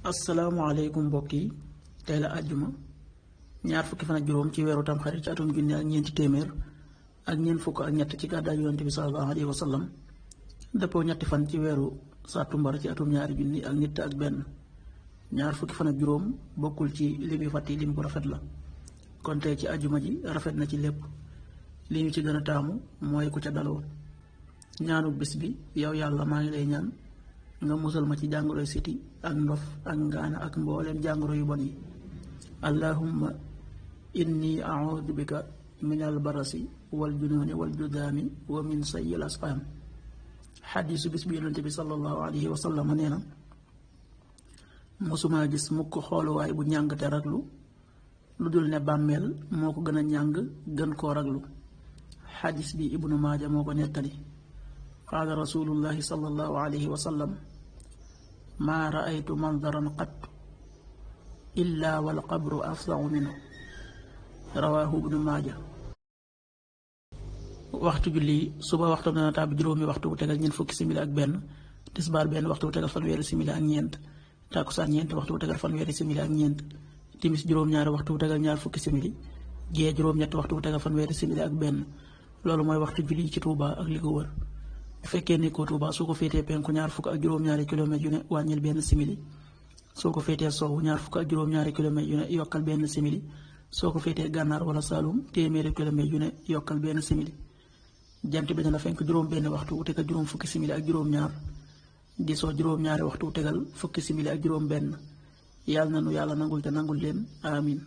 asalaamaaleykum mbokk yi tey la àjjuma ñaar fukki fan ak juróom ci weeru tamxarit ci atum junni ak ñeenti téeméer ak ñeent fukk ak ñett ci gàddaay yonent bi sallallahu alayhi wa sallam dëppoo ñetti fan ci weeru sàttumbar ci atum ñaari junni ak nit ak benn ñaar fukki fan ak juróom bokkul ci limi fàtti lim bu rafet la kon tey ci àjjuma ji rafet na ci lépp li ñu ci gën a taamu mooy ku ca daloo ñaanu bis bi yow yàlla maa ngi lay ñaan nga musal ma ci jàngoroy siti ak ndof ak ngaana ak mbooleem jàngoro yu bon yi allahumma inni a'udhu bika min al barasi wal jununi wal judaami wa min sayyil asqaam xadiisu bis bi yonente bi sallallahu alayhi wa sallam nee na mosumaa gis mukk xooluwaay bu ñàng te raglu lu dul ne bàmmeel moo ko gën a ñàng gën koo raglu xadiis bi ibnu maaja moo ko nettali qaala rasulullahi sallallahu alayhi wa sallam maa raaytu mandaran qat illa wal qabru afsaxu minhu rawaahu ibnu maaja. waxtu julli suba waxtu dana tàbbi juróomi waxtu bu tegal ñeent fukki simili ak benn, tisbaar benn waxtu bu tegal fanweeri simili ak ñeent, takkusaan ñeenti waxtu bu tegal fanweeri simili ak ñeent, timis juróom-ñaari waxtu bu tegal ñaar fukki simili, gee juróom-ñetti waxtu bu tegal fanweeri simili ak benn. loolu mooy waxtu julli ci Touba ak li ko wër. bu fekkee nekkoo Touba soo ko féetee penku ñaar fukk ak juróom-ñaari kilomètres yu ne wàññil benn simili, soo ko féetee sowwu ñaar fukk ak juróom-ñaari kilomètres yu ne yokkal benn simili, soo ko féetee gànnaar wala Saalum téeméeri kilomètres yu ne yokkal benn simili. jant bi dana fenk juróom benn waxtu wu tegal juróom fukki simili ak juróom-ñaar, di soo juróom-ñaari waxtu wu tegal fukki simili ak juróom benn. yàlla na nu yàlla nangul te nangul leen amin.